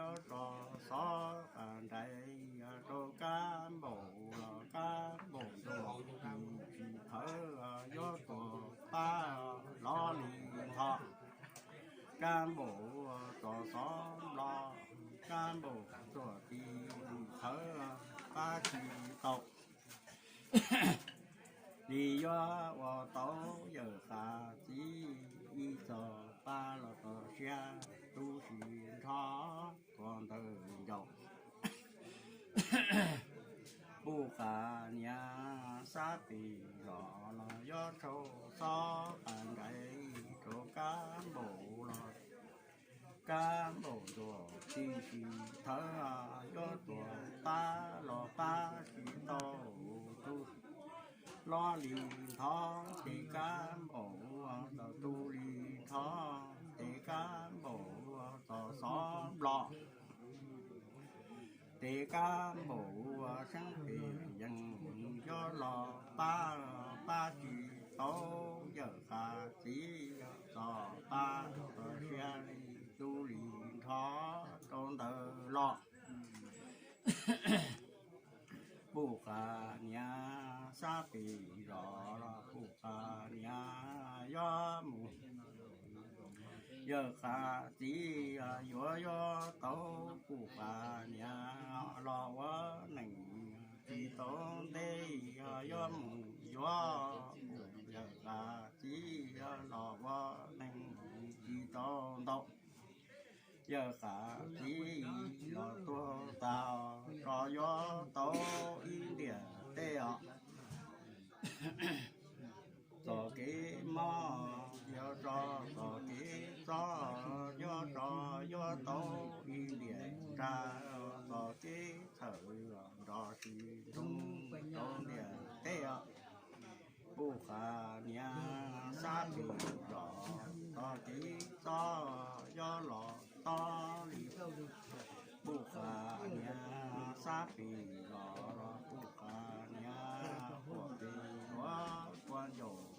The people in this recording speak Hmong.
Yuav tso xov qas nraim rau kab npaum los kab npaum ntuag tsis tsis thawv, yuav tuag pab lov li ntho. Kab npaum tso xov nplo, kab npaum ntuag tsis tsis thawv, pab tsis tau. Li yuav ua tau yawm qas txiv, ib txog pab los txog siab, tu siab nrho tua ntawd ncaus. Puj qas niam xab pis zos los yuav tso xov qas nraim rau kab npaum los kab npaum ntuag tsis tsis thawv, yuav tuag pab los pab tsis tau. Tu lov li ntho, tes kab npaum tau tu li ntho, tes kab npaum tau xov nplo. Tes kab npaum ua seeb pem yees, yuav los pab pab tsis tau, yawm qas txiv txog pab txog siab li, tu li nrho rau ntawd los. Puj qas niam xab pis zos los puj qas niam yuav mus. Yawm qas txiv yuav yuav tau, puj qas niam los ua neej tsis tau ntev, yuav mus yuav, yawm qas txiv los ua neej tsis tau ntau. Yawm qas txiv los tuag tas, tso yuav tau ib ntiam tej os. Txoj kev mob yuav tso, txoj kev txob yuav tso, yuav tau ib ntiam nra, txoj kev txhawm nrov sis nroo rau ntiam teb os. Puj qas niam xab pis zos, txoj kev txob yuav los tob li. Puj qas niam xab pis zos los puj qas niam, puag pem yuav puag ncaus